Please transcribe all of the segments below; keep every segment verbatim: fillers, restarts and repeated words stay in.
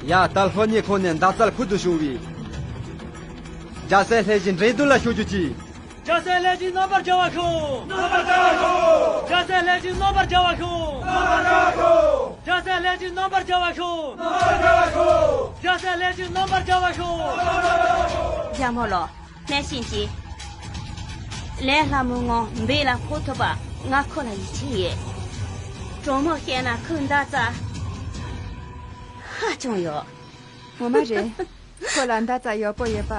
ཡ། ད་ལྷོ་ཉེ་ཁོང་ནས་མདའ་རྩལ་ཕུལ་དུ་བྱུང་བའི་རྒྱལ་སྲས་ལྷས་བཞིའི་འགྲན་བསྡུར་ལ་ཞུགས་རྒྱུ་གྱིས། རྒྱལ་སྲས་ལྷས་བཞིའི་རྣམ་པར་རྒྱལ་བ་ཤོག་རྒྱལ་སྲས་ལྷས་བཞིའི་རྣམ་པར་རྒྱལ་བ་ཤོག་རྒྱལ་སྲས་ལྷས་བཞིའི་རྣམ་པར་རྒྱལ་བ་ཤོག་རྒྱལ་སྲས་ལྷས་བཞིའི་རྣམ་པར་རྒྱལ་བ་ཤོག་རྒྱལ་མོ་ལོ། ལྷས་བཞིན་གྱིས། ལས་སླ་མོའི་ངང་འབེན་ལ་འཕོག་ཐུབ་པ་ང་ཁོ་ལ་ཡིད་ཆེས་ཡོད། དྲང་མོ་བཤད་ན་ཁོའི་མདའ་རྩལ་ཧ་ཅང་ཡག་ངོ་མ་རེད། ཁོ་ལ་མདའ་རྩལ་ཡག་པོ་ཡོད་པ།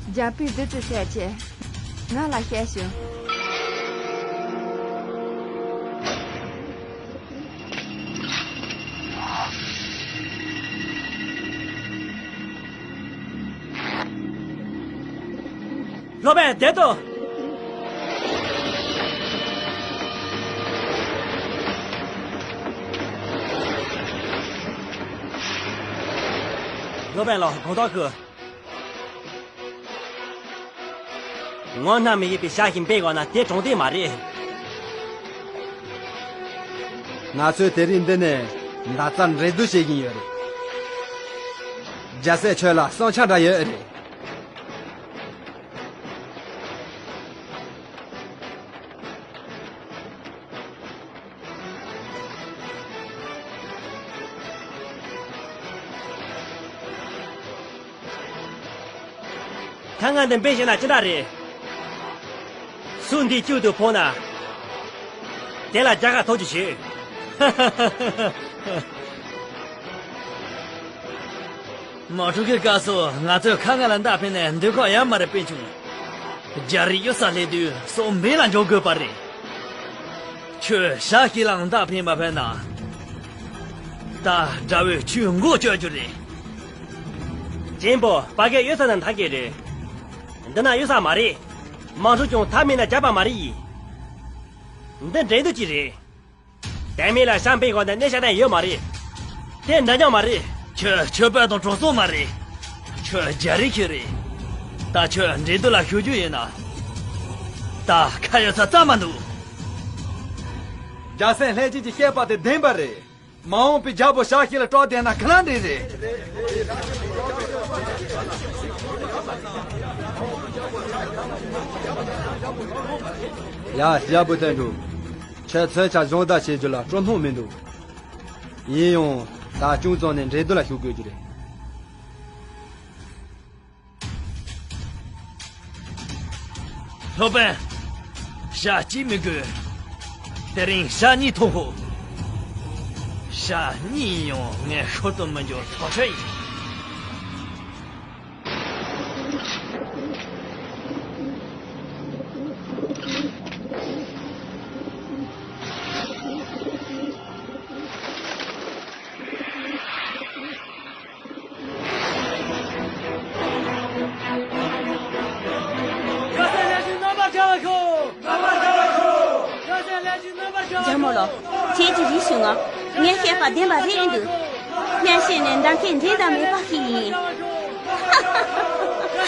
རྒྱལ་པོས་བདུད་རྩི་ཟེར་བྱས། ང་ལ་བཤད་བྱུང་། སློབ་དཔོན་བསྡད་དོ། སློབ་དཔོན་ལགས་དགོངས་དག་ཞུ། ངོ་སྣ་མི་ཡིན་པའི་ཞག་ཞིག་འབེན་དགོས་ན་དེ་དྲང་བདེན་མ་རེད། ང་ཚོས་དེ་རིང་འདི་ནས་མདའ་རྩལ་འགྲན་བསྡུར་བྱེད་བཞིན་ཡོད་རེད། རྒྱལ་སྲས་ཁྱོད་ལ་བསམ་འཆར་འདྲ་ཡོད་རེད། ད་ང་འདི་འབེན་བྱས་ན་ཅི་འདྲ་རེད། སུ་འདིའི་དཀྱིལ་དུ་འཕོ་ན། དེ་ལ་རྒྱལ་ཁ་ཐོབ་རྒྱུ་བྱེད། དམག་འཁྲུག་གི་སྐབས་སུ་ང་ཚོས་ཁ་ང་ལ་མདའ་འཕེན་ནས་འདོད་ཁོག་ཡར་མར་སྤེལ་བྱུང་། རྒྱལ་རིགས་གཡུལ་ས་སླེབས་དུས་སྲོག་འབེན་ལ་འཇོག་དགོས་པ་རེད། ཁྱོད་ཞག་ཞིག་ལ་མདའ་འཕེན་པ་ཕན་ན། ད་དགྲ་བོས་ཁྱོད་མགོ་གཅོད་རྒྱུ་རེད། གཅེན་པོ་དཔའ་རྒོད་གཡུལ་ས་ན་མཐའ་སྐད་རེད། འདི་ན་གཡུལ་ས་མ་རེད། དམག་འཁྲུག་ཀྱང་མཐའ་མེད་ན་རྒྱག་པ་མ་རེད་ཡིན། འདི་འགྲན་བསྡུར་ཅིག་རེད། དེ་མིན་ལ་ཞག་འབེན་གོང་དུ་གནས་ཤ་དན་ཡོད་མ་རེད། དེ་འདྲ་མཉམ་མ་རེད། ཁྱོད་ཆོས་པ་དང་གྲོགས་སོང་མ་རེད། ཁྱོད་རྒྱལ་རིགས་ཁྱོད་རེད། ད་ཁྱོད་འགྲན་བསྡུར་ལ་ཞུགས་རྒྱུ་ཡིན་ན། ད་ཁ་ཡོད་ས་རྩ་མ་འདུག་རྒྱལ་སྲས་ལྷས་བྱིན་གྱིས་བཤད་པ་དེ་བདེན་པ་རེད། མ་འོངས་པའི་རྒྱལ་པོ་ཞག་ཞིག་ལ་སྐྲག་བསྡད་ན་ག་ན་འདྲ་རེད། ཡ། རྒྱལ་པོ་དོན་གྲུབ། ཁྱོད་མཚོན་ཆ་སྦྱོང་བརྡར་བྱེད་རྒྱུ་ལ་སྤྲོ་སྣང་མི་འདུག་ཡིན་ཡང་ད་ཅུང་ཙམ་ནས་འགྲན་བསྡུར་ལ་ཞུགས་དགོས་རྒྱུ་རེད། སློབ་དཔོན། ཞག་གཅིག་མི་དགོས། དེ་རིང་ཞག་གཉིས་ཐོབ་ཤོག་ཞག་གཉིས་ཡིན་ཡང་ངས་ཤོར་དུ་མི་འཇུག་ཐག་ཆོད་ཡིན། རྒྱལ་མོ་ལོ། ཁྱེད་ཀྱི་རིགས་ཞུ་ང་། ངས་བཤད་པ་བདེན་པ་རེད་འདུག་ངས་བཤད་ནས་མདའ་མཁན་འགྲན་ཟླ་མེད་པ་ཞིག་ཡིན། རྒྱལ་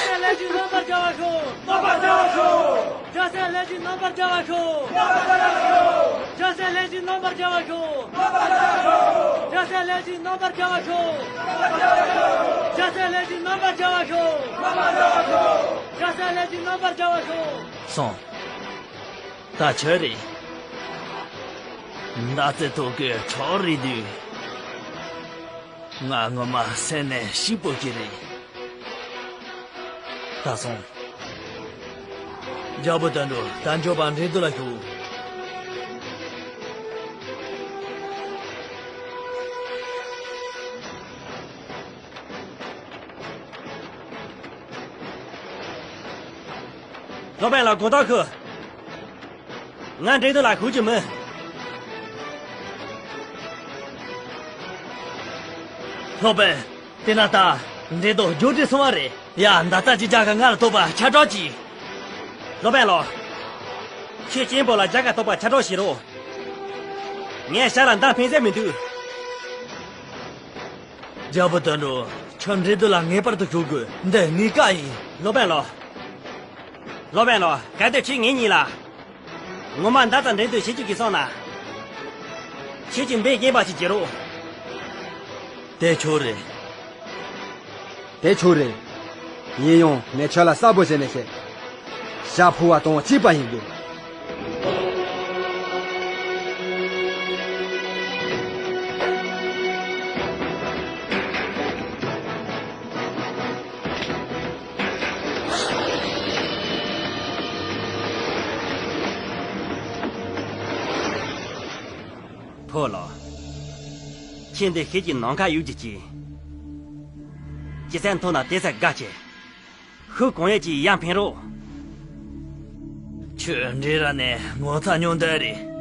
སྲས་ལྷས་བྱིན་རྣམ་པར་རྒྱལ་བ་ཤོག་རྒྱལ་སྲས་ལྷས་བྱིན་རྣམ་པར་རྒྱལ་བ་ཤོག་རྒྱལ་སྲས་ལྷས་བྱིན་རྣམ་པར་རྒྱལ་བ་ཤོག་རྒྱལ་སྲས་ལྷས་བྱིན་རྣམ་པར་རྒྱལ་བ་ཤོག་རྒྱལ་སྲས་ལྷས་བྱིན་རྣམ་པར་རྒྱལ་བ་ཤོག་རྒྱལ་སྲས་ལྷས་བྱིན་རྣམ་པར་རྒྱལ་བ་ཤོག་སོང་། ད་ཆོས་རེད། མདའ་རྩེད་ཐོག་གི་གྲོགས་རེད་དུས། ང་ངོ་མ་སེམས་ནས་སྐྱིད་པོ་ཅིག་རེད། ད་སོང་། རྒྱལ་པོ་དོན་གྲུབ། ད་མགྱོགས་པར་འགྲན་བསྡུར་ལ་ཞུགས། སློབ་དཔོན་ལ་དགོངས་དག་ཞུ། ང་འགྲན་བསྡུར་ལ་ཞུགས་རྒྱུ་མིན། སློབ་དཔོན། དེ་ན་ད་འགྲན་བསྡུར་མཇུག་སྒྲིལ་སོང་བ་རེད། ཡ། མདའ་རྩལ་གྱི་རྒྱལ་ཁ་ང་ལ་ཐོབ་པ་ཁྱབ་བསྒྲགས་གྱིས། སློབ་དཔོན་ལགས། ཁྱེད་གཅེན་པོ་ལ་རྒྱལ་ཁ་ཐོབ་པ་ཁྱབ་བསྒྲགས་བྱེད་རོགས། ངས་ཞག་ལ་མདའ་འཕེན་ས་མི་འདུག་རྒྱལ་པོ་དོན་གྲུབ། ཁྱོད་འགྲན་བསྡུར་ལ་ངེས་པར་དུ་ཞུགས་དགོས། འདི་ངའི་བཀའ་ཡིན། སློབ་དཔོན་ལགས། སློབ་དཔོན་ལགས། གལ་ཏེ་ཁྱེད་ངེད་གཉིས་ལ། ངོ་མ་མདའ་རྩལ་འགྲན་བསྡུར་བྱེད་རྒྱུ་གི་སོང་ན། ཁྱེད་ཀྱིས་འབེན་རྒན་པ་ཞིག་བྱེད་རོགས། དེ་ཆོག་རེད། དེ་ཆོག་རེད། ཡིན་ཡང་ངས་ཁྱོད་ལ་གསལ་པོ་བྱས་ནས་བཤད། ཞྭ་ཕུ་བ་དང་གཅིག་པ་ཡིན་དགོས། ཕོ་ལགས། ཁྱེད་འདི་ཤེད་ཀྱི་ནམ་མཁའ་གཡུག་རྒྱུ་གཅིག་ཅི་ཚད་མཐོང་ན་དེ་ཚད་དགའ་ཆེ། ཤུགས་གང་ཡོད་ཀྱིས་ཡར་འཕེན་རོགས། ཁྱོད་འདྲེ་ར་ནས་ངོ་ཚ་སྙོན་འདོད་རེད།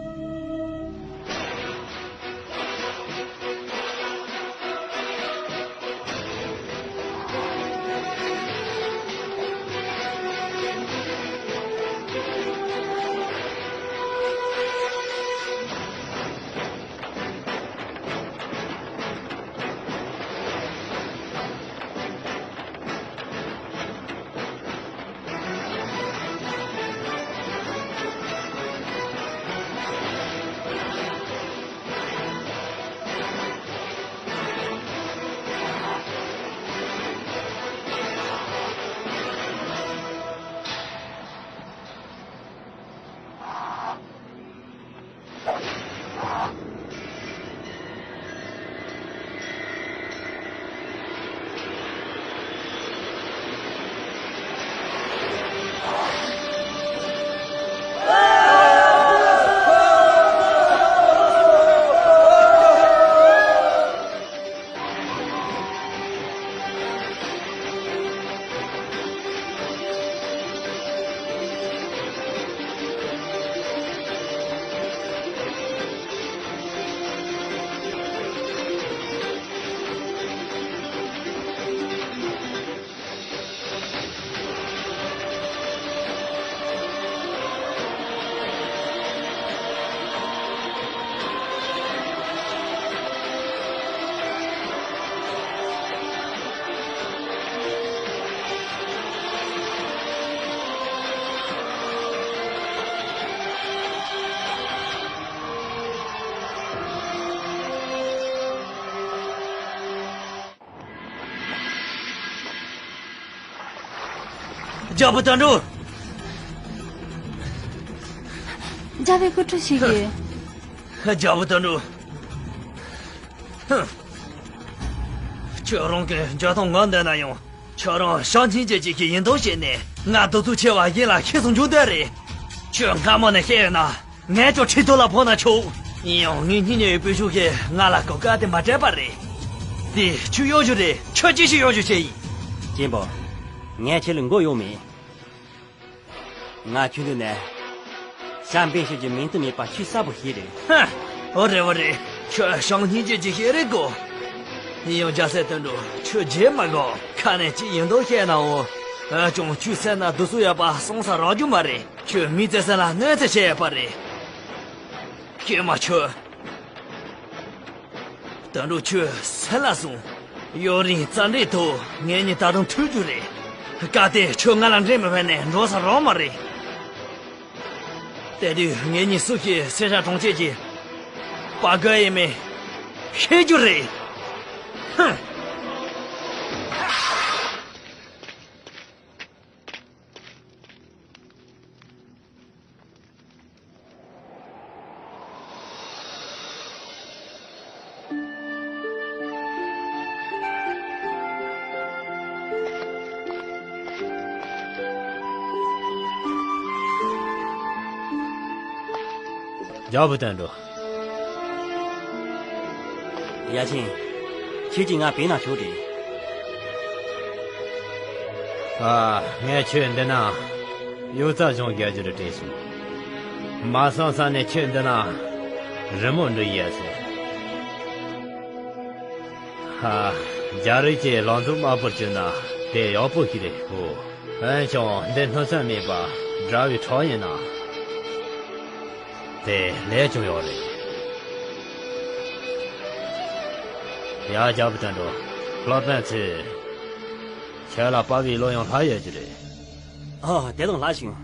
རྒྱལ་པོ་དོན་གྲུབ། རྒྱལ་པོའི་སྐུ་ཁྲུས་ཞུ་གི་ཡོད། རྒྱལ་པོ་དོན་གྲུབ། ཧུམ། ཁྱོད་རང་གི་འཇོན་ཐང་ངོམ་འདོད་ན་ཡང་། ཁྱོད་རང་ཞང་སྙིང་རྗེ་ཅིག་གི་ཡིན་མདོག་བྱས་ནས་ང་གདུག་རྩུབ་ཆེ་བ་གཞན་ལ་ཤེས་སུ་འཇུག་འདོད་རེད། ཁྱོད་སྔ་མོ་ནས་བཤད་ཡོད་ན། ངས་ཀྱང་ཁྲི་ཐོག་ལ་ཕོག་ན་ཆོག་ཡིན་ཡང་ངའི་སྙིང་ཉེ་བའི་སྤུན་ཆུང་གིས་ང་ལ་གོ་སྐབས་དེ་མ་སྤྲད་པ་རེད། དེ་ཁྱོད་གཡོ་ཞུ་རེད། ཁྱོད་ཅི་ཞིག་གཡོ་ཞུ་བྱས་ཡིན། གཅེན་པོ། ངས་ཁྱེད་ལ་མགོ་གཡོག་མེད། ང་ཁྱོད་འདུག་ནས། ཞྭ་འབེན་ཤེས་ཀྱི་མིང་དུ་མེད་པ་ཁྱོད་གསལ་པོ་ཤེས་རེད། ཧ། འོ་རེད་འོ་རེད། ཁྱོད་ཞང་སྙིང་རྗེ་ཅིག་ཤེས་རེད་གོ་ཡིན་ཡང་རྒྱལ་སྲས་དོན་གྲུབ་ཁྱོད་བརྗེད་མ་དགོས། ཁ་ནས་ཅི་ཡིན་མདོག་བཤད་ནའང་། འོན་ཀྱང་ཁྱོད་སེམས་ན་སྡུག་སུ་ཡོད་པ་སོང་ས་རག་རྒྱུ་མ་རེད། ཁྱོད་མི་ཚེ་སེམས་ལ་གནོད་འཚེ་བྱས་ཡོད་པ་རེད། ཀྱེ་མ་ཁྱོད། དོན་གྲུབ་ཁྱོད་སེམས་ལ་ཟུངས། ཡུན་རིང་རྩ་འགྲིག་ཐོག་ངེད་གཉིས་ད་དུང་ཐུག་རྒྱུ་རེད། སྐབས་དེ་ཁྱོད་ང་ལ་འདྲེ་མི་ཕན་ནས་འགྲོ་ས་རག་མ་རེད། དེ་དུས་ངེད་གཉིས་སུ་ཞིག་སེར་སྐྱ་གྲོང་ཁྱེར་གྱི་དཔའ་རྒོད་ཡིན་མིན་ཤེས་རྒྱུ་རེད། ཧུམ། རྒྱལ་པོ་དོན་གྲུབ། ཡ་ཆེན། ཁྱེད་ཀྱིས་ང་བོས་ན་ཆོག་རེད། ཨ། ངས་ཁྱོད་འདི་ན་གཡུ་རྩྭ་གཞུང་རྒྱག་རྒྱུ་རེད་དྲན་བྱུང་། མ་བསམ་ས་ནས་ཁྱོད་འདི་ན་རི་མོ་འབྲི་ཡས་ཟེར། ཧ། རྒྱ་རིགས་ཀྱི་ལག་འཛུགས་དམར་པོར་གྱུར་ན་དེ་ཡག་པོ་ཞིག་རེད་ཧོ། འོན་ཀྱང་འདི་སྣུམ་ཚོན་མེད་པ་འདྲ་བའི་བྲག་ཡིན་ན། དེ་ལས་ཀྱང་ཡག་རེད། ཡ། རྒྱལ་པོ་དོན་གྲུབ། སློབ་དཔོན་ཚོས་ཁྱོད་ལ་དཔའ་བའི་གླུ་དབྱངས་ལྷག་ཡོད་ཀྱི་རེད། ཨོ། དེ་དང་ལྷག་བྱུང་།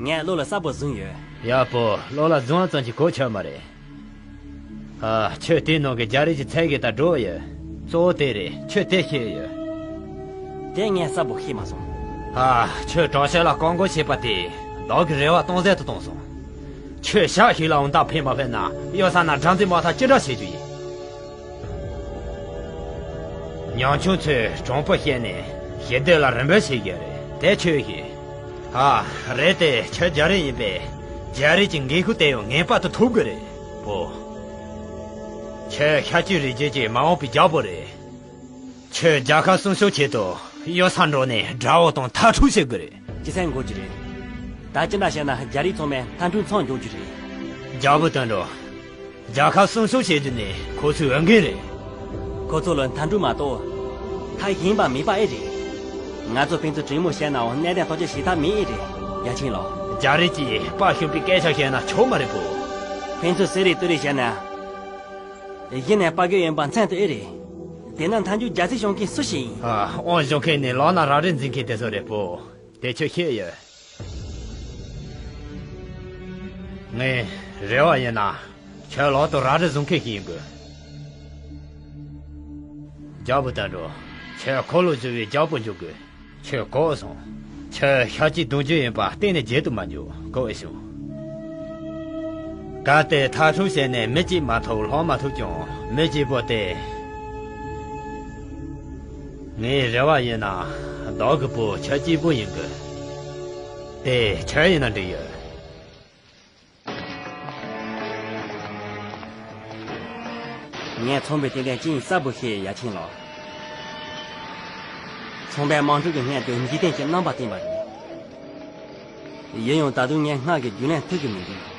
ངས་བློ་ལ་གསལ་པོ་བཟུང་ཡོད། ཡག་པོ། བློ་ལ་བཟུང་བ་ཙམ་གྱིས་གོ་ཆོད་མ་རེད། ཨ། ཁྱོད་དེའི་ནང་གི་རྒྱ་རིགས་ཀྱི་ཚད་བརྒལ་དང་འགྲོགས་ཡོད། གཙོ་བོ་དེ་རེད། ཁྱོད་དེ་ཤེས་ཡོད། དེ་ངས་གསལ་པོ་ཤེས་མ་སོང་། ཨ། ཁྱོད་དྲག་ཤོས་ལ་བཀག་འགོག་བྱས་པ་དེ་བདག་གི་རེ་བ་སྟོང་ཟད་དུ་བཏང་སོང་། ཁྱོད་ཤག་ཤིག་ལའང་བདག་ཕན་མ་ཕན་ན་གཡུལ་ས་ན་སྦྲང་རྩི་མ་ཐག་ཅི་འདྲ་བྱེད་རྒྱུ་ཡིན། ཉམ་ཆུང་ཚོས་དྲང་པོ་བཤད་ནས་ཞི་བདེ་ལ་རིམ་པས་བྱེད་ཀྱི་རེད། དེ་ཁྱོད་ཤེས། ཨ། རེད་དེ། ཁྱོད་རྒྱ་རིགས་ཡིན་པས། རྒྱ་རིགས་ཀྱི་འགན་ཁུར་དེ་ཡང་ངེས་པར་དུ་ཐོབ་དགོས་རེད། བུ། ཁྱོད་ཤཱཀྱའི་རིགས་རྒྱུད་ཀྱི་མ་འོངས་པའི་རྒྱལ་པོ་རེད། ཁྱོད་རྒྱལ་ཁབ་སྲུང་སྐྱོབ་ཆེད་དུ་གཡུལ་ས་འགྲོ་ནས་དགྲ་བོ་དང་ཐག་གྲོགས་བྱེད་དགོས་རེད། ཅི་སེམས་འགོར་གྱི་རེད། ད་ཅི་འདྲ་བྱས་ན་རྒྱ་རིགས་ཚང་མས་མཐའ་འཁྲུག་མཚམས་འཇོག་རྒྱུ་རེད། རྒྱལ་པོ་དོན་གྲུབ། རྒྱལ་ཁབ་སྲུང་སྐྱོབ་བྱེད་རྒྱུ་ནི་ཁོ་ཚོའི་འོས་འགན་རེད། ཁོ་ཚོ་ལ་མཐའ་འཁྲུག་མ་གཏོགས་ཐབས་གཞན་པ་མེད་པ་ཨེ་རེད། ང་ཚོ་ཕན་ཚུན་གྲོས་མོལ་བྱས་ནའང་གནད་དོན་ཐག་གཅོད་བྱེད་ཐབས་མེད་ཨེ་རེད། ཡ་ཆེན་ལགས། རྒྱ་རིགས་ཀྱིས་དཔའ་ཞུམ་པའི་སྐད་ཆ་བཤད་ན་ཆོག་མ་རེད་བུ། ཕན་ཚུན་བསེ་རེས་བསྟོད་རེས་བྱས་ན། གཞི་ནས་དཔའ་རྒོད་ཡིན་པ་མཚོན་ཐུབ་ཨེ་རེད། དེས་ན་མཐའ་མཇུག་རྒྱལ་སྲིད་སྐྱོང་མཁན་སུ་ཞིག་ཡིན། ཨ། དབང་སྒྱུར་མཁན་ནི་ལག་ན་རལ་གྲི་འཛིན་མཁན་དེ་ཚོ་རེད་བུ། དེ་ཁྱོད་ཤེས་ཡོད། ངའི་རེ་བ་ཡིན་ན་ཁྱོད་ལག་ཏུ་རལ་གྲི་བཟུང་མཁན་ཞིག་ཡིན་དགོས། རྒྱལ་པོ་དོན་གྲུབ། ཁྱོད་འཁོར་ལོ་བསྒྱུར་བའི་རྒྱལ་པོ་འཇུག་དགོས། ཁྱོད་གོ་སོང་། ཁྱོད་ཤཱཀྱའི་གདུང་རྒྱུད་ཡིན་པ་གཏན་ནས་བརྗེད་དུ་མ་འཇུག། གོ་བཞག། གལ་ཏེ་ཐག་གྲོགས་བྱས་ནས་མི་གཅིག་མ་ཐུབ་ལྷག་མ་ཐུབ་ཀྱང་མི་གཅིག་པོ་དེ། ངའི་རེ་བ་ཡིན་ན་བདག་གི་བུ་ཁྱོད་གཅིག་པུ་ཡིན་དགོས། དེ་ཁྱོད་ཡིན་ན་འགྲིག་ཡོད། ངས་ཚོང་པའི་དེ་འདྲའི་ཅི་ཡིན་གསལ་པོ་ཤེས། ཡ་ཆེན་ལགས། ཚོང་པས་དམག་འཁྲུག་གི་སྔོན་དུ་འཇིག་རྟེན་གྱི་རྣམ་པ་བསྟན་པ་རེད། ཡིན་ཡང་ད་དུང་ངས་སྔགས་ཀྱི་རྒྱུན་ལས་ཐུབ་ཀྱི་མི་འདུག།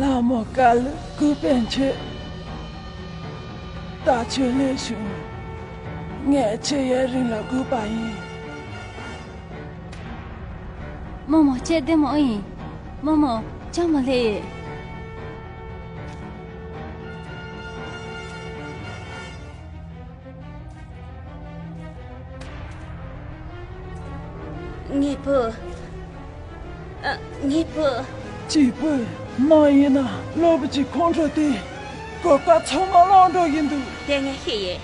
ལྷ་མོ་ཀ་ལུ་གུས་པས་མཆོད། ད་ཁྱོད་ལེགས་བྱུང་། ངས་ཁྱོད་ཡུན་རིང་ལ་སྒུག་པ་ཡིན། རྨོ་མོ་ཁྱེད་བདེ་མོ་ཨེ་ཡིན། རྨོ་མོ་ཅང་མ་ལེ་ཡེ། ངའི་བུ། ཨ། ངའི་བུ། གཅིག་པུ། ནམ་ཡིན་ན་གློ་བུར་གྱི་ཁོང་ཁྲོ་དེ་གོ་སྐབས་ཚང་མ་བླངས་འགྲོ་གི་འདུག། དེ་ངས་ཤེས་ཡོད།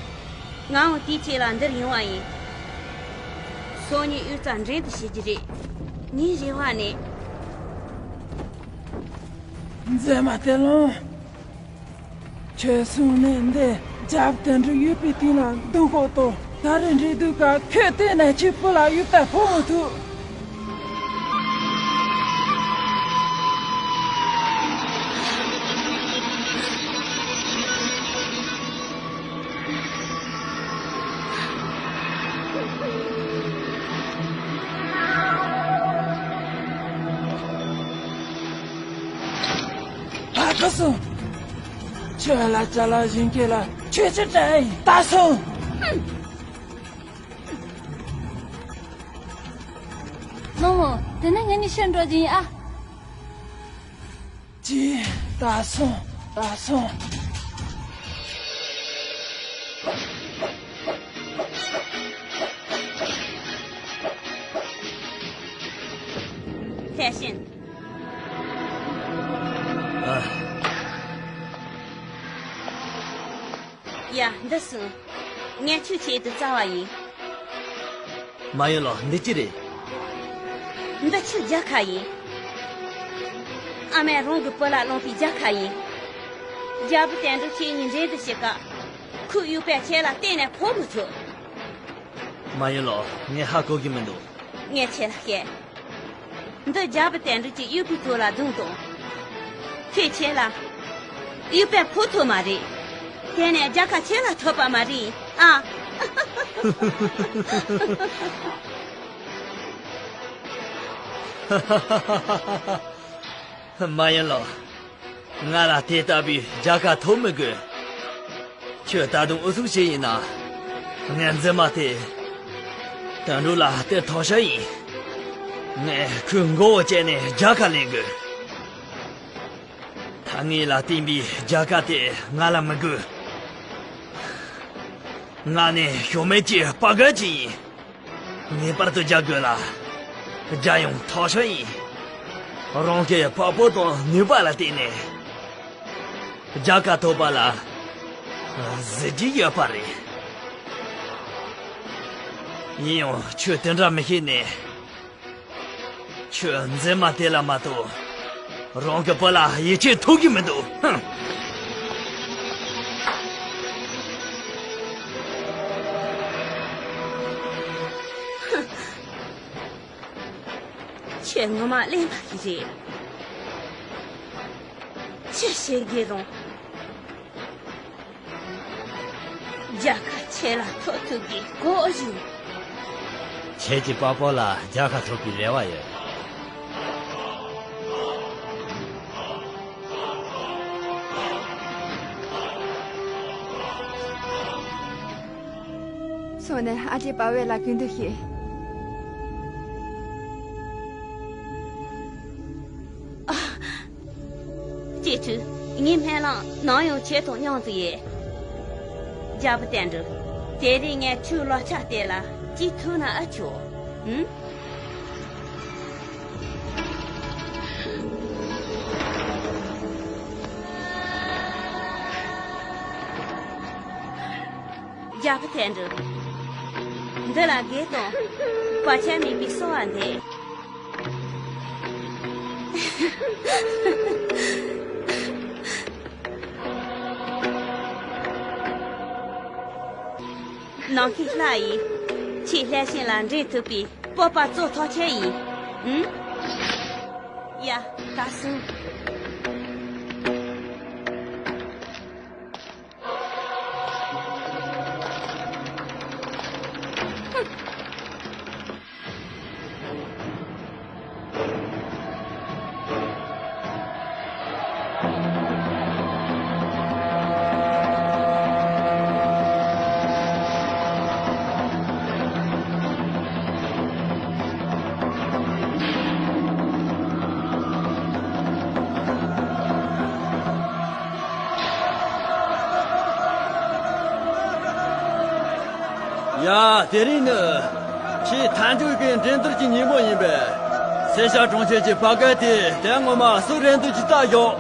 ངའང་དེའི་ཆེད་ལ་འདིར་ཡོང་བ་ཡིན། སང་ཉིན་གཡུལ་རྩ་འགྲན་དུ་བྱེད་ཀྱི་རེད། ངའི་རེ་བ་ནི། མཛེས་མ་དེ་ལོང་། ཁྱོད་སོང་ནས་འདི་རྒྱལ་པོ་དོན་གྲུབ་གཡུག་པའི་སྟེང་ལ་འདུག་གོ་དོ། ད་རེས་འགྲིག་འདུག་ག་ཁྱོད་བལྟས་ན་ཁྱོད་བུ་ལ་གཡུག་པ་ཕོག་མི་ཐུབ། ད་ག་སོང་། ཁྱོད་ལ་ཅ་ལག་བཞིན་སྐྱེ་ལ་ཁྱོད་ཅི་དྲན་ཡིན། ད་སོང་། རྨོ་མོ། དེ་ན་ངེད་གཉིས་ཕྱིར་འགྲོ་རྒྱུ་ཡིན་ཨ། ཅི། ད་སོང་། ད་སོང་། ཐེ་ཤིན། ཨ། ཡ། འདི་སོང་། ངས་ཁྱོད་ཆེད་དུ་བཙལ་བ་ཡིན། མ་ཡུན་ལགས། འདི་ཅི་རེད། འདི་ཁྱོད་རྒྱལ་ཁ་ཡིན། ཨ་མས་རང་གི་བུ་ལ་བླངས་པའི་རྒྱལ་ཁ་ཡིན། རྒྱལ་པོ་དོན་གྲུབ་ཁྱེད་གཉིས་འགྲན་བསྡུར་བྱེད་སྐབས། ཁོའི་གཡུག་པས་ཁྱེད་ལ་གཏན་ནས་ཕོག་མི་ཐུབ། མ་ཡུན་ལགས། ངས་ཧ་གོ་གི་མི་འདུག། ངས་ཁྱེད་ལ་བཤད། འདི་རྒྱལ་པོ་དོན་གྲུབ་ཀྱི་གཡུག་པའི་ཐོག་ལ་བརྡུངས་དང་། ཁོས་ཁྱེད་ལ་གཡུག་པས་ཕོག་ཐུབ་མ་རེད། དེ་ནས་རྒྱལ་ཁ་ཁྱེད་ལ་ཐོབ་པ་མ་རེད་ཨ། མ་ཡུན་ལགས། ང་ལ་དེ་ལྟ་བུའི་རྒྱལ་ཁ་ཐོབ་མི་དགོས། ཁྱོད་ད་དུང་ཨུ་ཚུགས་བྱས་ཡིན་ན། ངའི་མཛེས་མ་དེ་དོན་གྲུབ་ལ་སྟེར་ཐུབ་ས་ཡིན། ངས་ཁོའི་མགོ་བོ་བཅད་ནས་རྒྱལ་ཁ་ལེན་དགོས། ཐ་སྙད་ལ་བརྟེན་པའི་རྒྱལ་ཁ་དེ་ང་ལ་མི་དགོས། ང་ནི་ཞོགས་མེད་ཀྱི་དཔའ་རྒོད་ཅིག་ཡིན། ངེས་པར་དུ་རྒྱལ་དགོས་ལ། རྒྱལ་ཡོང་ཐག་ཆོད་ཡིན། རང་གི་དཔའ་བོ་དང་ནུས་པ་ལ་བརྟེན་ནས། རྒྱལ་ཁ་ཐོབ་པ་ལ་གཟི་བརྗིད་ཡོད་པ་རེད། ཡིན་ཡང་ཁྱོད་དེ་འདྲ་མི་ཤེས་ནས། ཁྱོད་མཛེས་མ་དེ་ལ་མ་གཏོགས། རང་གི་བུ་ལ་ཡིད་ཆེས་ཐུབ་ཀྱི་མི་འདུག་ཧང་། ཁྱོད་ངོ་མ་གླེན་པ་ཞིག་རེད། ཅི་བྱེད་དགོས་རུང་། རྒྱལ་ཁ་ཁྱེད་ལ་ཐོབ་ཐུབ་ཀྱི་སྒོ་ཞིག་ཁྱེད་ཀྱི་དཔའ་བོ་ལ་རྒྱལ་ཁ་ཐོབ་པའི་རེ་བ་ཡོད། སོང་ནས་ཨ་ཅེ་པ་ཝེ་ལ་གུས་འདུད་ཞུས། ཨ། གཅེས་ཕྲུག་ངའི་སྨོན་ལམ་ནམ་ཡང་ཁྱེད་དང་མཉམ་དུ་ཡོད། རྒྱལ་པོ་བསྟན་འགྲོ། དེ་རིང་ངས་ཁྱོའི་ལག་ཆ་དེ་ལ་གཅིག་ཐུག་ན་ཨ་ཆོག་ཨུམ། རྒྱལ་པོ་བསྟན་འགྲོ། འདི་ལ་དགེ་དང་བར་ཆད་མེད་པའི་གསོལ་བ་འདེབས། ནམ་མཁའི་ལྷ་ཡིས་ཁྱེད་ལྷས་བྱིན་ལ་འདྲེན་ཐུབ་པའི་སྤོབས་པ་སྩོལ་ཐག་ཆོད་ཡིན། ཨུམ། ཡ། ད་སོང་། ཡ། དེ་རིང་ནི་ཁྱེད་མཐའ་མཇུག་གི་འགྲན་བསྡུར་གྱི་ཉིན་མོ་ཡིན་པས། སེར་ཤ་གྲོང་ཁྱེར་གྱི་ཕ་སྐད་དེ་དེ་ངོ་མ་སུ་རེད་འདུག་ཅིག་ལྟ་ཞོག་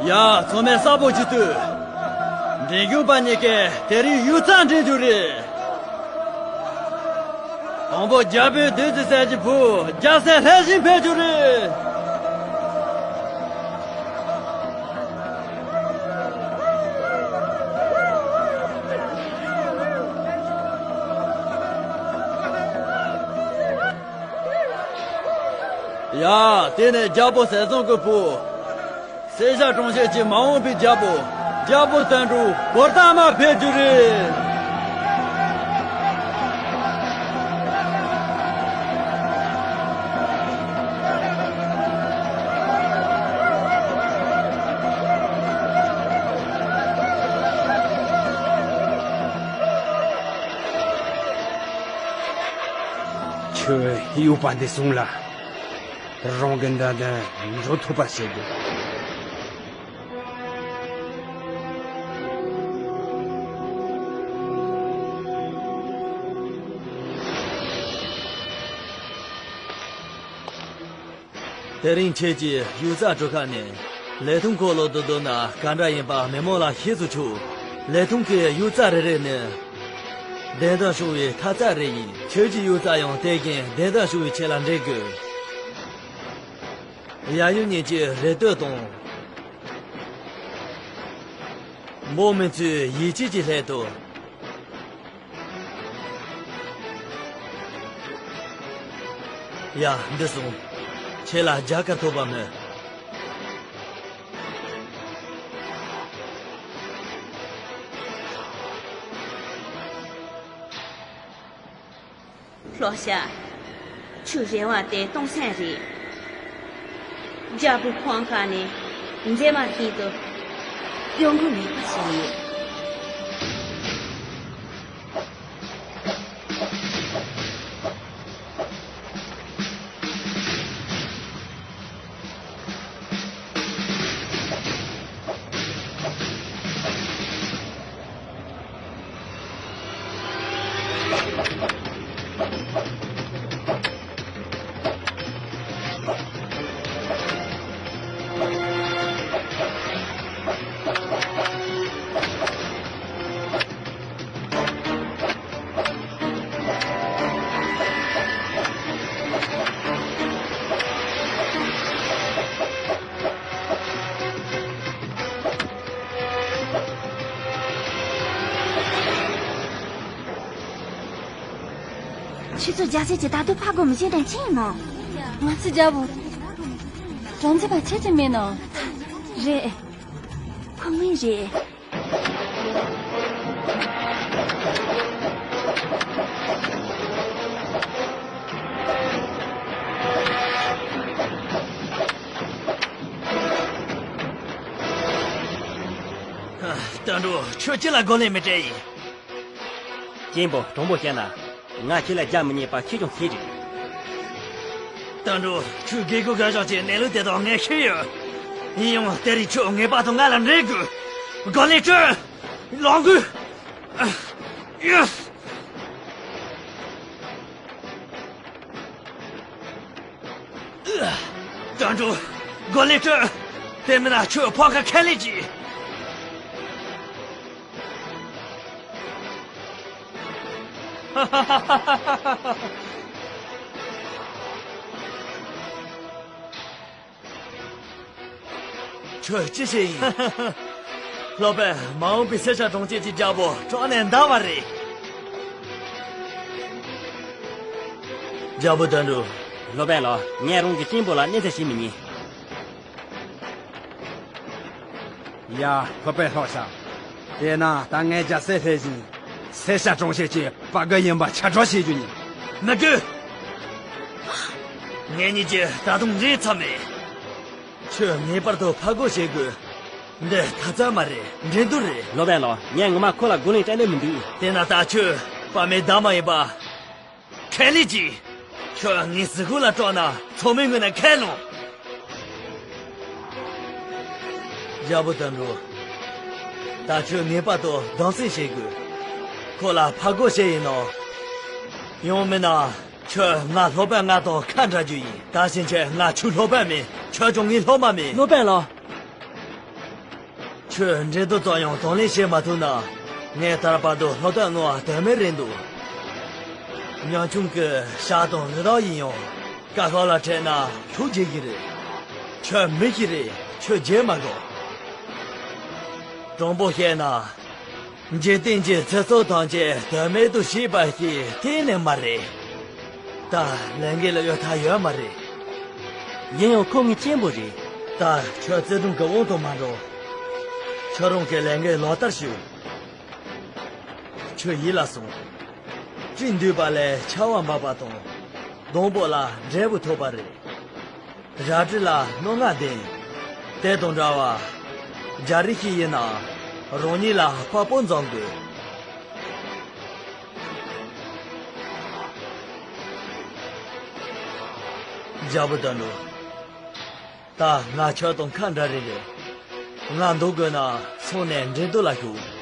ཡ། ཚང་མས་གསལ་པོ་ཅིག་ལྟོས། འགྲན་ཞུགས་པ་གཉིས་ཀས་དེ་རིང་གཡུ་རྩ་འགྲན་རྒྱུ་རེད། དང་པོ་རྒྱལ་པོའི་བདུད་རྩི་ཟས་ཀྱི་བུ་རྒྱལ་སྲས་ལྷས་བྱིན་ཕེབས་རྒྱུ་རེད། ཡ། དེ་ནས་རྒྱལ་པོ་ཟས་གཙང་གི་བུ། སེར་ཤ་གྲོང་ཁྱེར་གྱི་མ་འོངས་པའི་རྒྱལ་པོ། རྒྱལ་པོ་བསྟན་འགྲོ་བོར་ཏ་མ་ཕེབས་རྒྱུ་རེད། ཁྱོད་གཡུག་པ་འདི་བཟུང་ལ། རང་གི་མདུན་དུ་འགྲོ་ཐུབ་པ་བྱེད་དགོས། དེ་རིང་ཁྱེད་ཀྱིས་གཡུ་རྩ་གྲུ་ཁ་ནས་ལི་ཐུང་འཁོར་ལོ་དུ་བསྡུ་ན་ག་འདྲ་ཡིན་པ་མི་མང་ལ་ཤེས་སུ་ཆུག་ལི་ཐུང་གི་གཡུ་རྩ་རེ་རེ་ནི་བདེན་དོན་བྱུང་བའི་ཐ་ཚིག་རེ་ཡིན། ཁྱེད་ཀྱི་གཡུ་རྩ་ཡང་དེ་བཞིན་བདེན་དོན་བྱུང་བའི་ཆེད་ལ་འདྲེན་དགོས། ཡ། གཡུ་གཉིས་ཀྱི་རེ་ལྟོས་དང་། འབངས་མི་ཚོའི་ཡིད་ཆེས་ཀྱི་སླད་དུ། ཡ། འདི་སོང་། ཁྱེད་ལ་རྒྱལ་ཁ་ཐོབ་པ་མོད། ལྷོ་ཤ། ཁྱོད་རེ་བ་དེ་སྟོང་སེམས་རེད། རྒྱལ་པོའི་ཁང་ཁ་ནས་མཛེས་མ་ཤིན་ཏུ་གཡོ་འགུལ་མེད་པ་ཞིག་ཡོད། ཁྱེད་ཚོ་རྒྱལ་སྲས་ཀྱི་ད་དུང་ཕ་གོ་མི་ཤེས་དང་ཆི་ཡིན་ནོ། ང་ཚོ་རྒྱལ་པོ། རང་ཚོ་པ་ཆེ་ཆེ་མེད་ནོ། རེད། ཁོ་ངའི་རེད། དོན་གྲུབ། ཁྱོད་ཅི་ལ་རྒོལ་ལན་མི་སྤྲད་ཡིན། གཅེན་པོ། དྲང་པོ་བཤད་ན། ང་ཁྱེད་ལ་རྒྱག་མི་ཉན་པ་ཁྱེད་ཀྱང་ཤེས་རེད། དོན་གྲུབ། ཁྱོད་རྒད་པོ་རྒན་གཞོན་གྱི་གནས་ལུགས་དེ་དག་ངས་ཤེས་ཡོད། ཡིན་ཡང་དེ་རིང་ཁྱོད་ངེས་པར་དུ་ང་ལ་འགྲན་དགོས། རྒོལ་ལན་སྤྲོད། ལོངས་དགོས། ཡོད། དོན་གྲུབ། རྒོལ་ལན་སྤྲོད། དེ་མིན་ན་ཁྱོད་ཕམ་ཁ་ཁས་ལེན་གྱིས། ཁྱོད་ཅི་བྱེད་ཡིན། སློབ་དཔོན། མ་འོངས་པའི་སེར་སྐྱ་གྲོང་ཁྱེར་གྱི་རྒྱལ་པོ་བཀྲོངས་ནས་འདའ་བ་རེད། རྒྱལ་པོ་དོན་གྲུབ། སློབ་དཔོན་ལགས། ངས་རང་གི་གཅེན་པོ་ལ་གནོད་འཚེ་བྱེད་མི་ཉན། ཡ། སློབ་དཔོན་ལྷོ་ཤ། དེས་ན་ད་ངས་རྒྱལ་སྲས་ལྷས་བཞིན་སེར་སྐྱ་གྲོང་ཁྱེར་གྱི་དཔའ་རྒོད་ཡིན་པ་ཆ་འཇོག་བྱེད་རྒྱུ་ཡིན། མི་དགོས། ངེད་གཉིས་ཀྱིས་ད་དུང་འགྲན་ཚར་མེད། ཁྱོད་ངེས་པར་དུ་ཕར་རྒོལ་བྱེད་དགོས། འདི་ཐབས་རྩ་མ་རེད། འགྲན་བསྡུར་རེད། སློབ་དཔོན་ལགས། ངས་ངོ་མ་ཁོ་ལ་རྒོལ་ལན་སྤྲད་འདོད་མི་འདུག། དེས་ན་ད་ཁྱོད་དཔའ་མེད་མདའ་མ་ཡིན་པ། ཁས་ལེན་གྱིས། ཁྱོད་ངའི་གཟུགས་པོ་ལ་དཀྲོགས་ན་ཚང་མའི་ངོས་ནས་ཁས་ལོངས། རྒྱལ་པོ་དོན་གྲུབ། ད་ཁྱོད་ངེས་པར་དུ་གདུང་སེམས་བྱེད་དགོས། ཁོ་ལ་ཕར་རྒོལ་བྱེད་ཡིན་ནོ། ཡང་མིན་ན། ཁྱོད་ང་སློབ་དཔོན་ང་དང་ཁ་འདྲ་རྒྱུ་ཡིན། ད་ཕྱིན་ཆད་ང་ཁྱོད་སློབ་དཔོན་མིན། ཁྱོད་ཀྱང་ངའི་སློབ་མ་མིན། སློབ་དཔོན་ལགས། ཁྱོད་འགྲན་བསྡུར་ཙམ་ཡང་དང་ལེན་བྱེད་མ་ཐུབ་ན། ངས་ད་བར་དུ་སློབ་དཔོན་བསྔོ་བ་དོན་མེད་རེད་འདུག། ཉམ་ཆུང་གི་ཞག་དང་རི་དྭགས་ཡིན་ཡང་། དཀའ་ཁག་ལ་འཕྲད་ན་ཁྱོད་བརྗེད་ཀྱི་རེད། ཁྱོད་མི་ཞིག་རེད། ཁྱོད་བརྗེད་མ་དགོས། དྲང་པོ་བཤད་ན། འཇིག་རྟེན་གྱི་ཚེ་སྲོག་ཐམས་ཅད་དོན་མེད་དུ་ཤེས་པ་ཞིག་གཏན་ནས་མ་རེད། ད་ལས་འགན་ལ་གཡོལ་ཐབས་ཡོད་མ་རེད། ཡིན་ཡང་ཁོ་ངའི་གཅེན་པོ་རེད། ད་ཁྱོད་བརྩེ་དུང་གི་དབང་དུ་མ་འགྲོ། ཁྱོད་རང་གི་ལས་འགན་ལག་བསྟར་ཞུ། ཁྱོད་ཡིད་ལ་ཟུངས། སྤྲིན་འདུས་པ་ལས་ཆར་པ་འབབ་པ་དང་། སྡོང་པོ་ལ་འབྲས་བུ་ཐོབ་པ་རེད། རལ་གྲི་ལ་སྣ་ལྔ་ལྡན། དེ་དང་འདྲ་བར། རྒྱལ་རིགས་ཤིག་ཡིན་ན། རང་ཉིད་ལ་དཔའ་བོ་འཛོམས་དགོས། རྒྱལ་པོ་དོན་གྲུབ། ད་ང་ཁྱོད་དང་ཁ་འདྲ་རེ་རེད། ང་འདུག་དགོས་ན་སོང་ནས་འགྲན་བསྡུར་ལ་ཞུགས།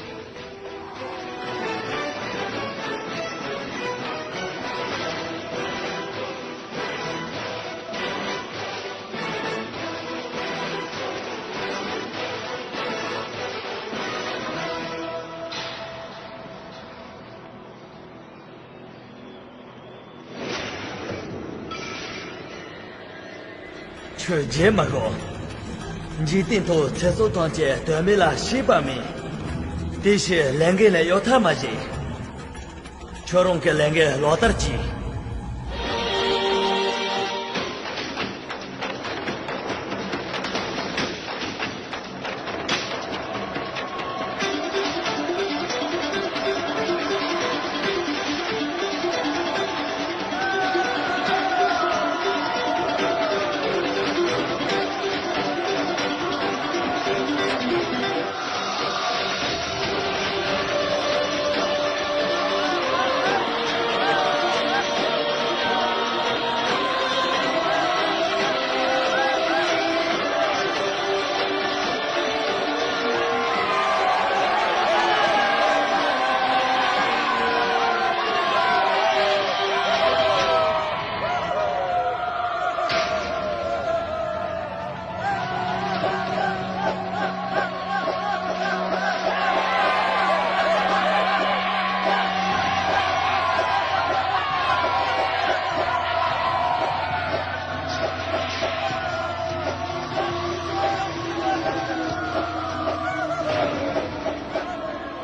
ཁྱོད་བརྗེད་མ་དགོས། འཇིག་རྟེན་ཐོག་ཚེ་སྲོག་ཐམས་ཅད་དོན་མེད་ལ་ཤེས་པ་མིན། དེ་ཕྱིར་ལས་འགན་ལས་གཡོལ་ཐབས་མ་བྱེད། ཁྱོད་རང་གི་ལས་འགན་ལག་བསྟར་གྱིས།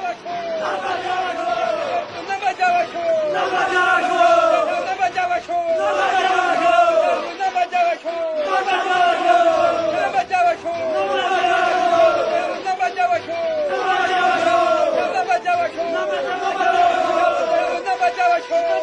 རྒྱལ་པོ་བཙན་པོ་རྣམ་པར་རྒྱལ་བར་ཤོག་རྣམ་པར་རྒྱལ་བར་ཤོག་རྒྱལ་པོ་བཙན་པོ་རྣམ་པར་རྒྱལ་བར་ཤོག་རྣམ་པར་རྒྱལ་བར་ཤོག་རྒྱལ་པོ་བཙན་པོ་རྣམ་པར་རྒྱལ་བར་ཤོག་རྣམ་པར་རྒྱལ་བར་ཤོག་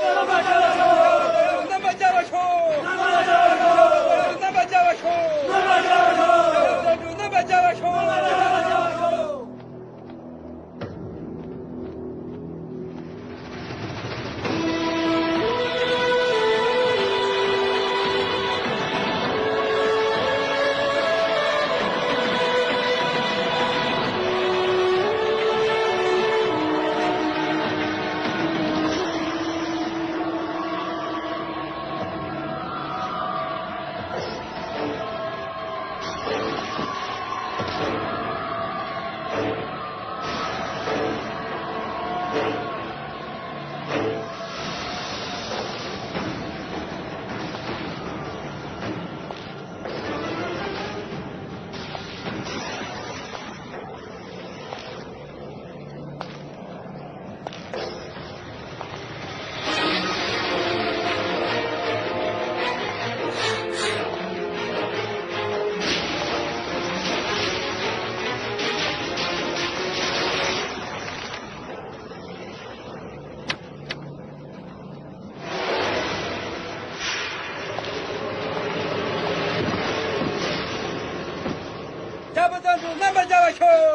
རྒྱལ་པོ་བཙན་པོ་རྣམ་པར་རྒྱལ་བར་ཤོག་རྣམ་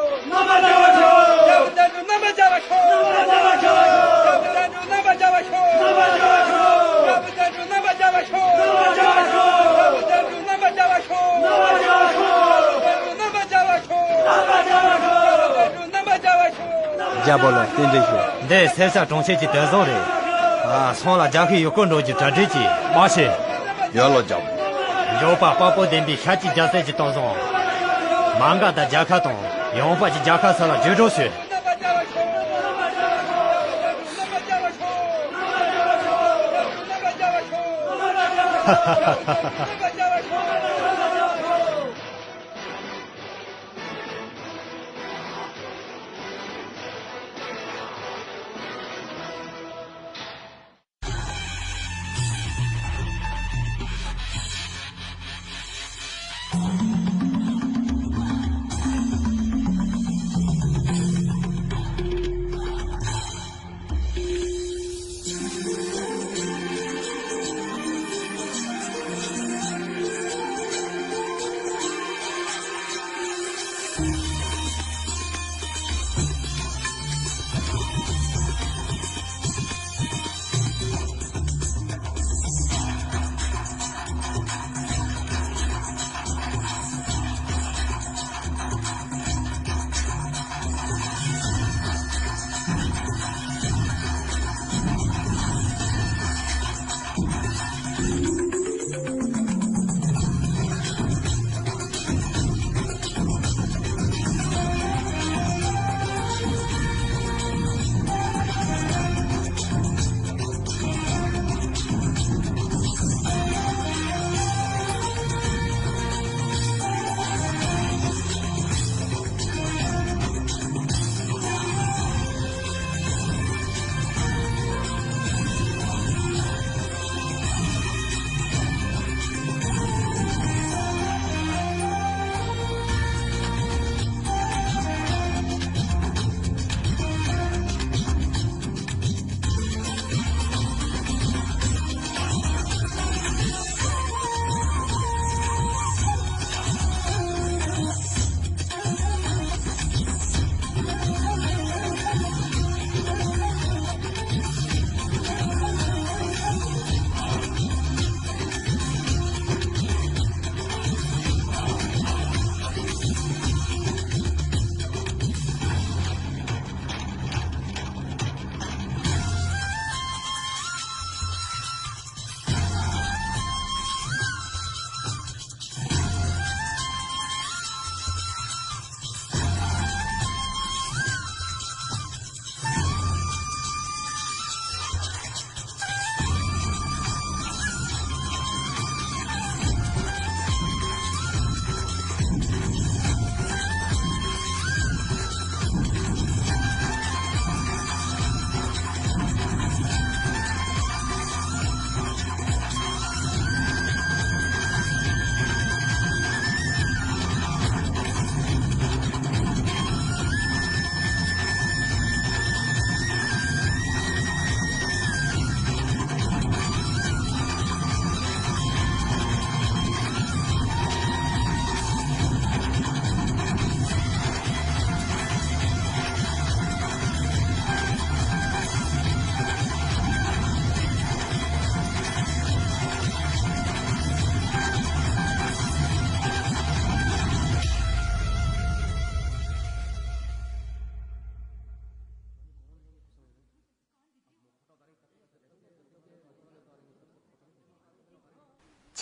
པར་རྒྱལ་བར་ཤོག་རྒྱལ་པོ་བཙན་པོ་རྣམ་པར་རྒྱལ་བར་ཤོག་རྣམ་པར་རྒྱལ་བར་ཤོག་རྒྱལ་པོ་བཙན་པོ་རྣམ་པར་རྒྱལ་བར་ཤོག་རྣམ་པར་རྒྱལ་བར་ཤོག་རྒྱལ་པོ་ལ་རྟེན་འབྲེལ་ཞུ། འདི་སེར་སྐྱ་གྲོང་ཁྱེར་གྱི་དོན་བཟང་རེད། ཨ། སོང་ལ་རྒྱལ་ཁའི་ཡུལ་སྐོར་འགྲོ་རྒྱུ་གྲ་སྒྲིག་གྱིས། མ་ཤེས། ཡོད་ལོ་རྒྱལ་པོ། མགྱོགས་པ་དཔའ་བོ་ལྡན་པའི་ཤཱཀྱའི་རྒྱལ་སྲིད་ཀྱི་དོན་བཟང་། མ་འགའ་དང་རྒྱལ་ཁ་དང་ཡངས་པ་གྱི་རྒྱལ་ཁ་ས་ལ་བརྗོད་སྒྲོག་ཞུ།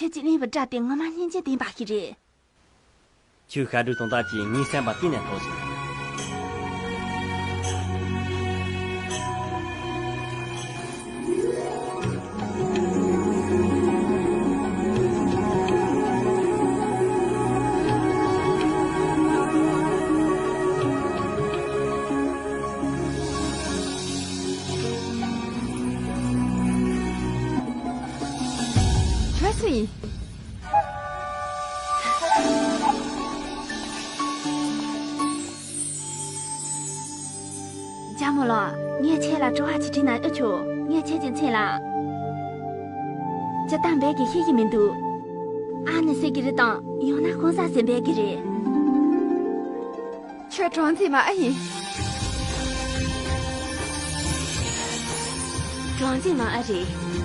ཁྱེད་ཀྱིས་གླེན་པའི་སྒྲ་དེ་ངོ་མ་སྙིང་རྗེ་ལྡན་པ་ཞིག་རེད། ཁྱོད་ཤ་དྲོད་དང་སྟབས་ཀྱིས་ངའི་སེམས་པ་གཏིང་ནས་འཐོར་སོང་། བྲོས་སོང་ཡིན། རྒྱལ་མོ་ལགས། ངས་ཁྱེད་ལ་དྲི་བ་ཅིག་དྲིས་ན་ཨེ་ཆོག་ངས་ཁྱེད་ཀྱི་མཚན་ལ་ཇི་ལྟར་འབོད་ཀྱི་ཤེས་ཀྱི་མི་འདུག་ཨ་ནེ་ཟེར་གྱི་རེད་དམ། ཡང་ན་ཀུན་བཟང་ཟེར་འབོད་ཀྱི་རེད། ཁྱོད་གྲོང་འཛིན་མ་ཨ་ཡིན། གྲོང་འཛིན་མ་ཨ་རེད།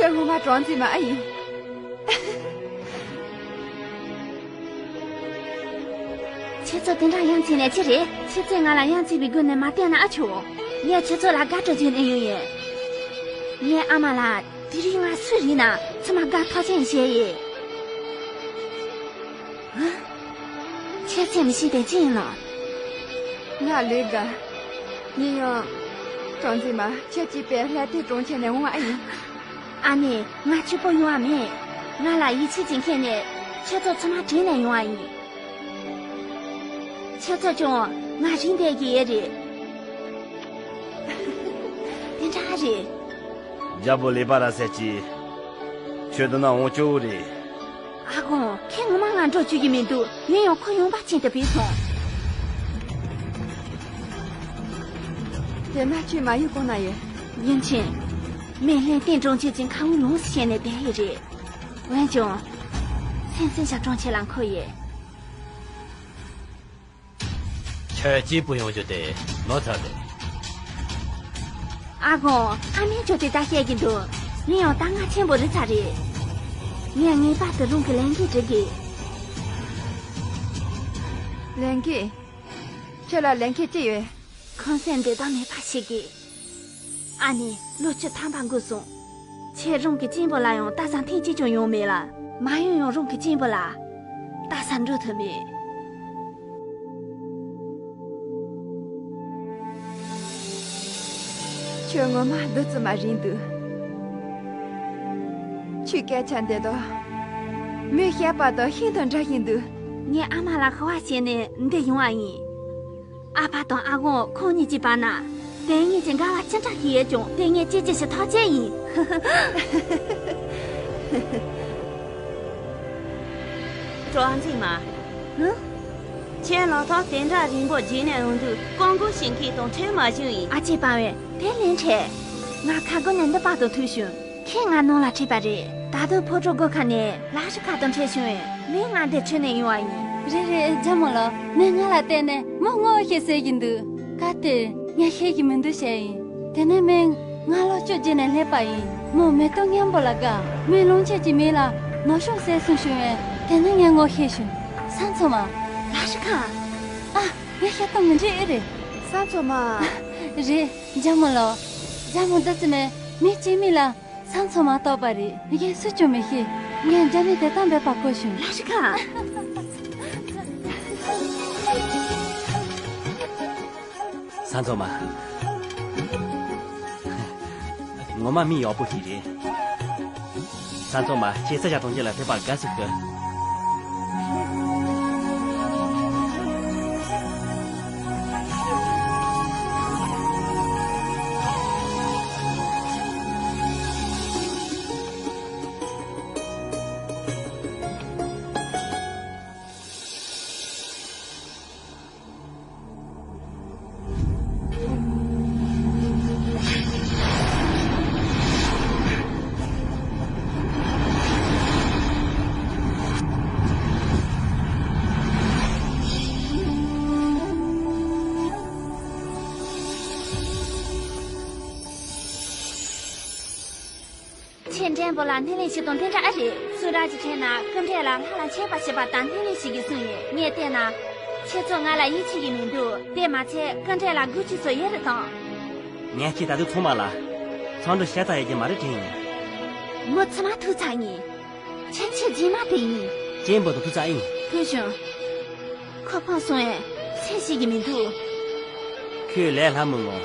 ཁྱོད་ངོ་མ་གྲོང་འཛིན་མ་ཨ་ཡིན། ཁྱེད་ཚོ་དེ་འདྲ་ཡ་མཚན་ནས་ཅི་རེད། ཁྱེད་ཚོས་ང་ལ་ཡ་མཚན་པའི་སྒོ་ནས་མ་བལྟས་ན་ཨ་ཆོག་ངས་ཁྱེད་ཚོ་ལ་དགའ་སྤྲོ་བྱས་ནས་ཡོང་ཡིན། ངའི་ཨ་མ་ལགས། དེ་རིང་ང་སུ་ཡིན་ན་ཚང་མ་དགའ་ཐག་ཆོད་བྱས་ཡིན། ཧ། ཁྱེད་ཚོས་མི་ཤེས་དེ་ཅི་ཡིན་ནམ། ང་ལོས་དགའ། ཡིན་ཡང་། གྲོང་འཛིན་མ། ཁྱེད་ཀྱིས་པའི་ལྷ་ལྡན་གྲོང་ཁྱེར་ནས་འོང་བ་ཡིན། ཨ་ནེ། ང་གཅིག་པོ་ཡོང་བ་མེད། ང་ལ་ཡིད་ཆེས་ཀྱིས་ཁྱེར་ནས་ཁྱེད་ཚོ་ཚང་མ་དྲན་ནས་ཡོང་བ་ཡིན། ཁྱེད་ཚོ་ཀྱང་ང་རིག་བསྡད་ཀྱི་ཡོད་རེད། དེ་འདྲ་རེད། རྒྱལ་པོ་ལེ་པ་ར་ཟེར་གྱིས། ཁྱོད་འདི་ན་འོང་ཆོག་གི་རེད། ཨ་ཁུ། ཁྱེད་ངོ་མ་ང་འགྲོ་བཅུག་གི་མི་འདུག་ཡིན་ཡང་ཁོ་ཡོང་པ་ཅན་དུ་བུད་སོང་། དེ་ན་ཁྱོད་མ་ཡུལ་གང་ན་ཡོད། ཡུམ་ཆེན། མི་ལྷན་ཏན་གྲོང་ཁྱེར་གྱི་མཁར་དབུས་ལོངས་སུ་སྤྱད་ནས་བསྡད་ཡོད་རེད། འོན་ཀྱང་། སེམས་སེམས་ཤ་གྲོང་ཁྱེར་ལ་འཁོད་ཡོད། ཁྱོད་གཅིག་པུ་ཡོང་རྒྱུ་དེ་ནོར་ཚར་རེད། ཨ་ཁུ། ཨ་མས་ཁྱོད་དེ་ལྟར་བཤད་ཀྱི་འདུག་ཡིན་ཡང་ད་ང་ཆེན་པོ་རེད་ཚར་རེད། ངས་ངེས་པར་དུ་རང་གི་ལས་འགན་སྒྲུབ་དགོས། ལས་འགན། ཁྱོད་ལ་ལས་འགན་ཅི་ཡོད། ཁོང་སེམས་བདེ་ཐང་མེད་པ་ཞིག་གིས། ཨ་ནེ། ལོ་བཅུ་ཐམ་པ་འགོར་སོང་། ཁྱེད་རང་གི་གཅེན་པོ་ལ་ཡང་སྟག་ཚང་ཐེངས་གཅིག་ཀྱང་ཡོང་མེད་ལ། མ་ཡོང་ཡང་རང་གི་གཅེན་པོ་ལ། སྟག་ཚང་འགྲོ་ཐུབ་མེད། ཁྱོད་ངོ་མ་བདུད་རྩི་མ་རེད་འདུག་ཁྱོད་སྐད་ཆ་འདི་དག་མོས་བཤད་པ་དང་ཤིན་ཏུ་འདྲ་བཞིན་འདུག་ངས་ཨ་མ་ལ་ཁུ་བ་བྱས་ནས་འདི་ཡོང་བ་ཡིན། ཨ་ཕ་དང་ཨ་ཁུ་ཁོང་གཉིས་ཀྱི་བར་ན། དེ་གཉིས་ཀྱི་འགལ་བ་ཅི་འདྲ་ཞིག་ཡོད་ཀྱང་དེ་ངས་ཅི་ཅི་ཞིག་ཐག་བཅད་ཡིན། གྲོགས་འཛིན་མ། ཧུ། ཁྱེད་ལག་ཐོག་དེ་འདྲ་རིང་པོ་བརྗེས་ནས་ཡོང་དུས་རྐང་མགོ་ཞིག་འཁྱེར་དང་ཁྲིད་མ་བྱུང་ཡིན། ཨ་ཅེ་པ་བས་དེ་ལན་འཕྲད། ང་ཁ་སྒོ་ནས་འདི་བར་དུ་ཐུག་བྱུང་། ཁྱེད་ང་ནང་ལ་ཁྲིད་པ་རེད། ད་དུང་ཕོ་བྲང་སྒོ་ཁ་ནས་ལ་ཧྲི་ཁ་དང་འཕྲད་བྱུང་བས་མོས་ང་འདིར་ཁྲིད་ནས་ཡོང་བ་ཡིན། རེད་རེད། རྒྱལ་མོ་ལགས། མོས་ང་ལ་བལྟས་ནས་མོ་ངོ་ཤེས་ཟེར་གྱི་འདུག་སྐབས་དེར་ངས་ཤེས་ཀྱི་མི་འདུག་བཤད་ཡིན། དེ་ནས་མོས་ང་ལོ་བཅུ་བརྒྱུད་ནས་སླེབས་པ་ཡིན། མོ་མེ་ཏོག་སྔོན་པོ་ལ་དགའ། མོས་ལོངས་སྤྱོད་ཀྱི་མིང་ལ་ནོར་ཤོག་ཟེར་གསུངས་བྱུང་བས་དེ་ནས་ངས་ངོ་ཤེས་བྱུང་། ས་མཚོ་མ། ལ་ཧྲི་ཁ། ཨ། ངས་བཤད་སྟངས་མི་འགྲིག་ཨེ་རེད། ས་མཚོ་མ། རེད། རྒྱལ་མོ་ལགས། རྒྱལ་མོ་བདུད་རྩི་མས་མི་གཅིག་མིང་ལ་ས་མཚོ་མ་བཏགས་པ་རེད། གཞན་སུས་ཀྱང་མི་ཤེས། ངས་རྒྱ་མི་དེ་ལྟར་འབོད་པ་གོ་བྱུང་། ལ་ཧྲི་ཁ། ས་མཚོ་མ། ངོ་མ་མི་ཡག་པོ་ཞིག་རེད། ས་མཚོ་མ། ཁྱེད་ས་ཞ་གྲོང་ཁྱེར་ལ་ཕེབས་པར་དགའ་བསུ་ཞུ། ཁྱེད་འདྲེན་པོ་ལ་སྣེ་ལེན་བྱེད་སྟངས་དེ་འདྲ་ཨེ་རེད། སུ་ར་ཅིག་ཁྱེད་ན་སྐུ་འདྲེན་ལ་ལྷ་ལ་མཆོད་པ་བྱེད་པ་དང་སྣེ་ལེན་བྱེད་ཀྱི་གསུངས་ཡོད། ངས་བལྟས་ན། ཁྱེད་ཚོ་ང་ལ་ཡིད་ཆེས་ཀྱི་མི་འདུག་དེ་མ་ཚད་སྐུ་མགྲོན་ལ་དགོད་བྲོ་ཚོ་ཡོད་རེད་དང་། ངས་ཁྱེད་ད་དུང་ཚང་མ་ལ་འཚམས་འདྲི་ཤ་ཚ་ཡོད་ཀྱི་མ་རེད་དྲན་ཡིན། མོ་ཚང་མ་ཐུག་ཚར་ཡིན། ཁྱེད་ཆེས་རྗེས་མ་དེ་ཡིན། ཅན་པོ་དང་ཐུག་ཚར་ཡིན། ཕུན་ཞུང་། ཁོ་ཕངས་སོང་ཨེ། སེམས་ཤེས་ཀྱི་མི་འདུག་ཁོས་ལས་སླ་མོ་ངོ་།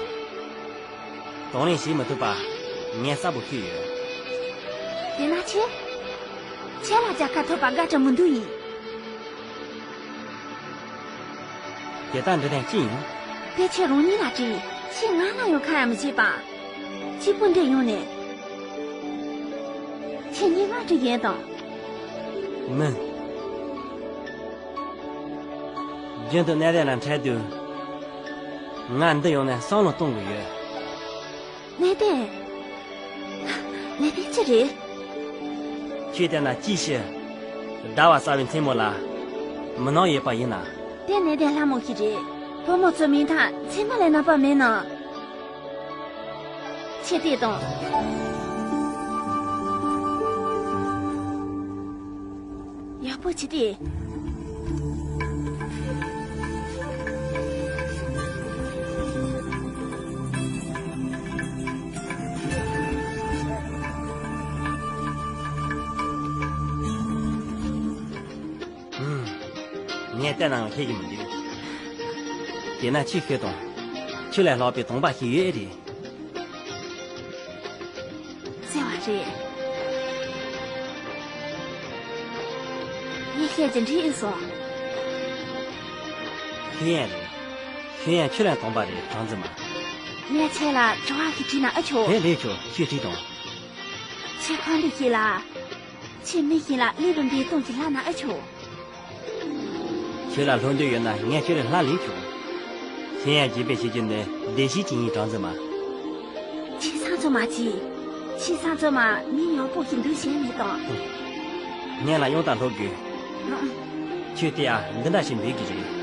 གདོང་ལེན་བྱེད་མི་ཐུབ་པ་ངས་གསལ་པོ་ཤེས་ཡོད། དེ་ན་ཁྱེད། ཁྱེད་ལ་རྒྱལ་ཁ་ཐོབ་པ་དགའ་གྲབས་མི་འདུག་ཡིན། དེ་ལྟར་འདྲི་དོན་ཅི་ཡིན། དེ་ཁྱེད་རང་ཉིད་ལ་དྲིས། ཁྱེད་ང་ལ་ཡང་ཁ་ཡང་མི་བྱེད་པ། གཅིག་པུ་འདྲེ་ཡོང་ནས། ཁྱེད་ཉིད་ང་དྲི་ཡོད་དམ། མིན། རྒྱུན་དུ་གནས་བརྟན་ལ་འཕྲད་དུས། ང་འདི་ཡོང་ནས་བསམ་བློ་གཏོང་གི་ཡོད། གནས་བརྟན། གནས་བརྟན་ཅི་རེད། ཁྱེད་བལྟས་ན་ཅིའི་ཕྱིར། ཟླ་བ་གསར་བའི་མཚན་མོ་ལ། མི་སྣང་ཡོད་པ་ཡིན་ན། དེ་གནས་བརྟན་ལྷ་མོ་ཞིག་རེད། བུ་མོ་ཚོ་མིང་ཐག་མཚན་མོ་ལས་ནག་པ་མེད་ན། ཁྱེད་བལྟས་དང་། ཡག་པོ་བྱེད་དེ། ངས་བལྟས་ན་ཡང་ཤེས་ཀྱི་མི་འདུག་དེས་ན་ཁྱོས་ཤོད་དང་། ཁྱོད་ལས་ལྷག་པའི་དོགས་པ་ཞིག་ཡོད་ཨེ་རེད། བརྩེ་བ་རེད། ངས་བཤད་ཀྱི་འགྲིག་ཨེ་སོང་། ཤེས་ཡོན་རེད། ཤེས་ཡོན་ཁྱོད་ལས་དོགས་པ་རེད་གྲངས་འཛིན་མ། ངས་ཁྱེད་ལ་དྲི་བ་ཞིག་དྲིས་ན་ཨེ་ཆོག་དེ་ལས་ཆོག་ཁྱོད་དྲིས་དང་། ཁྱེད་གང་འདྲ་ཞིག་ལ། ཁྱེད་མི་ཞིག་ལ་ལས་རུང་བའི་གཏོང་ཞིག་ལབ་ན་ཨེ་ཆོག་ཁྱོད་ལ་ལྷོད་འདོད་ཡོད་ན་ངས་ཁྱོད་ལ་ལབ་ལེན་ཆོག་ཤེས་ཡོན་རྒྱུད་སྤེལ་བྱེད་རྒྱུ་ནི་བདེ་སྐྱིད་ཅིག་ཡིན་གྲངས་འཛིན་མ། ཁྱེད་སང་ཚོ་མ་གྱིས། ཁྱེད་སང་ཚོ་མ་མི་ཡག་པོ་ཞིག་འདུག་ཞེན་མེད་དང་། ངས་ལ་ཡོང་དང་ལྷོད་དགོས། ཨང་། ཁྱོད་དེ་ཡ་འདི་འདྲ་ཞིག་འབད་ཀྱི་རེད།